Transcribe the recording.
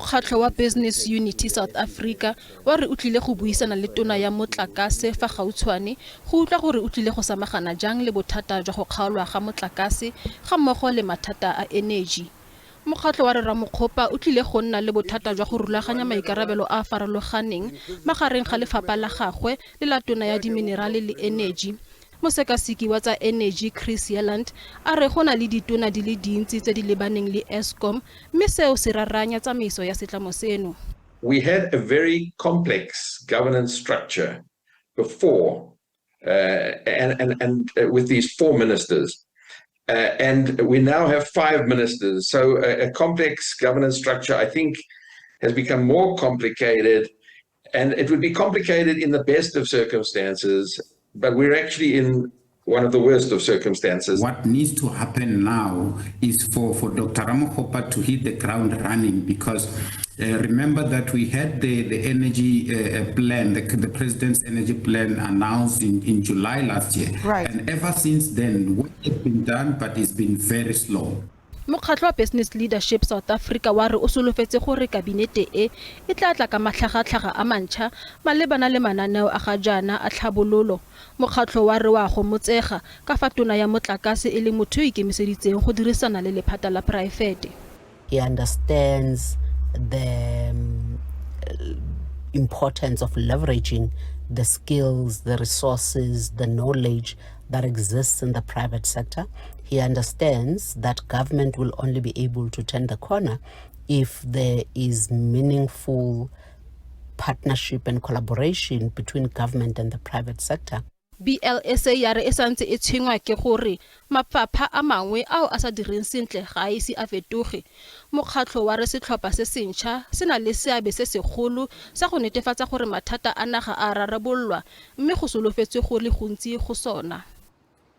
Mokgatlho wa Business Unity South Africa wa re o tlile go buisana le tona ya motlakase fa gautshwane go utlwa gore o tlile go samagana jang le bothata jwa go kgaolwa ga motlakase ga mmogo le mathata a eneji. Mokgatlho wa re Ramokgopa o tlile go nna le bothata jwa go rulaganya maikarabelo a a farologaneng magareng ga lefapha la gagwe le la tona ya diminerale le eneji. Mosekaseki wa tsa eneji Chris Yelland a re go na le ditona di le dintsi tse di lebaneng le Eskom mme seo se raraanya tsamaiso ya setlamo seno. We had a very complex governance structure before, and with these four ministers. And we now have five ministers. So a complex governance structure, I think, has become more complicated. And it would be complicated in the best of circumstances, but we're actually in one of the worst of circumstances. What needs to happen now is for Dr. Ramokgopa to hit the ground running, because remember that we had the energy plan, the president's energy plan announced in July last year. And ever since then, work has been done, but it's been very slow. Mokgatlho wa Business Leadership South Africa wa re o solofetse gore kabinete e e tla tla ka matlhagatlhaga a mantšha malebana le mananeo a ga jaana a tlhabololo. Mokgatlho wa re wa gomotsega ka fa tona ya motlakase e le motho yo ikemiseditseng go dirisana le lephata la poraefete. He understands the importance of leveraging the skills, the resources, the knowledge that exists in the private sector. He understands that government will only be able to turn the corner if there is meaningful partnership and collaboration between government and the private sector. BLSA ya re e santse e tshwenngwa ke gore mafapha a mangwe ao a sa direng sentle ga a ise a fetoge. Mokgatlho wa re setlhopha se sentšha se na le seabe se segolo sa go netefatsa gore mathata a naga a rarabololwa mme go solofetswe go le gontsi go sona.